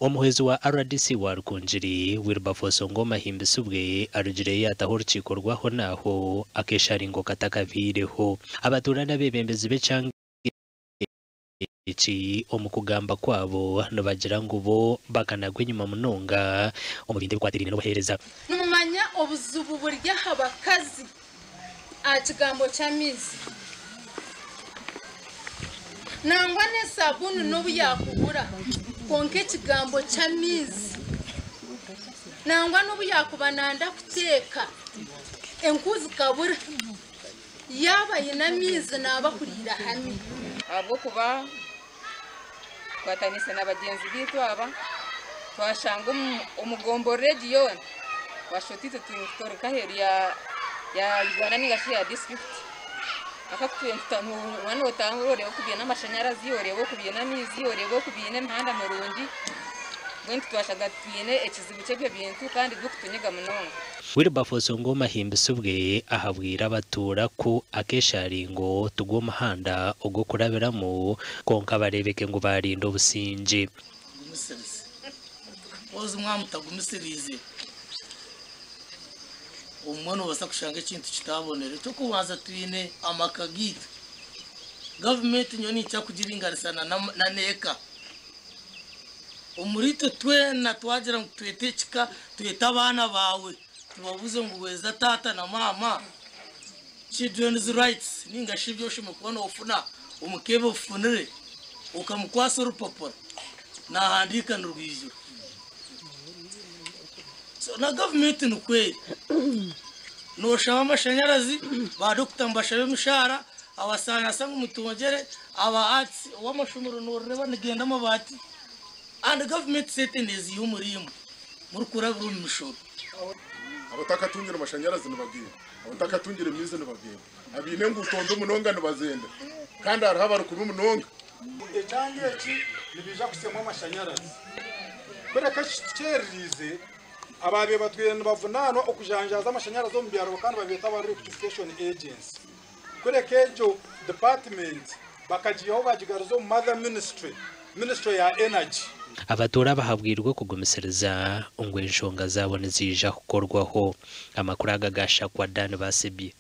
Omuhwezi wa rdc wa Rukungiri, Wilberforce Ongoma Ahimbisibwe arugireyo yaataho orukiiko rw'ahonaaho akesharingo katakabaireho. Abatuura n'abeebembezi b'ekyanga eki omu kugamba kwabo nibagira ngu bo bakanagwa enyima munonga omu bintu ebikwatiraine n'obuheereza. Nimumanya obuzibu buri aha bakazi aha kigambo ky'amaizi. Nangwa n'esabuuni n'obu yaakubura kwonka ekigambo ky'amaizi nangwa n'obu yaakuba nayenda kuteeka enku zikabura yaaba aine amaizi naaba ahuriire ahami. Ahabw'okuba tukwatanise na bagyenzi baitu aba, twashanga omu gomborora egi yoona twashusha oti itwe turi nk'aheeru ya Uganda ninga shi ya disiturikiti. Waaba nootambura oreeba oku biine amashanyarazi, oreeba oku biine amaizi, oreeba oku biine emihanda mirungi, mbwenu titwashanga twine ekizibu ky'ebyo bintu kandi birikutunyiga munonga. Wilberforce Ongoma ahimbisibwe ahabwire abatuura ku akesharingo tigwo muhanda ogw'okurabiramu kwonka bareebeke ngu baarinda obusingye. Gumisirize. Kozi mwaba mutagumisiriize, obumwe noobaasa kushanga ekintu kitaabonera. Eky'okubanza twine amaka gaitu. Gavumenti nyowe ninkira kugiringanisana n'eka. Omuriitwe twena twagira ngu twete ekika, twete abaana baawe, tubabuuze ngu weeza taata na maama? Children's rights ninga shi ebi oshemereire kuba noofuna omu ka ebi obifunire, okamukwasa orupapura naahandiika nirwijura. So na gavumenti nikwo eri. Nooshaba amashanyarazi, ba dokita nibashaba emishaara, abasayansa ngu mutwongyere, aba arts, ow'amashomero nooreeba nigenda amabaati. And gavumenti sente neeziiha omuri imwe murikurabira omu mishoro. Abatakatungire mashanyarazi nibagenda, abatakatungire maizi nibagenda, abaine enguuto mbi munonga nibazenda, kandi hariho abari kubi munonga. Ekyanga eki nibaija kutsyamu amashanyarazi. Kureka eki tukyereriize, abaabaire batwire nibavunaanwa okujanjaaza amashanyarazi omu byaro bakaba nibabeeta aba Electrification Agency. Kureka egyo department bakagiihaho bagigaruza omu mother ministry, ministry ya Energy. Abatuura bahabwirwe okugumisiriza ngu enshonga zaabo niziija kukorwaho. Amakuru aga gashakwa Dan Basibye.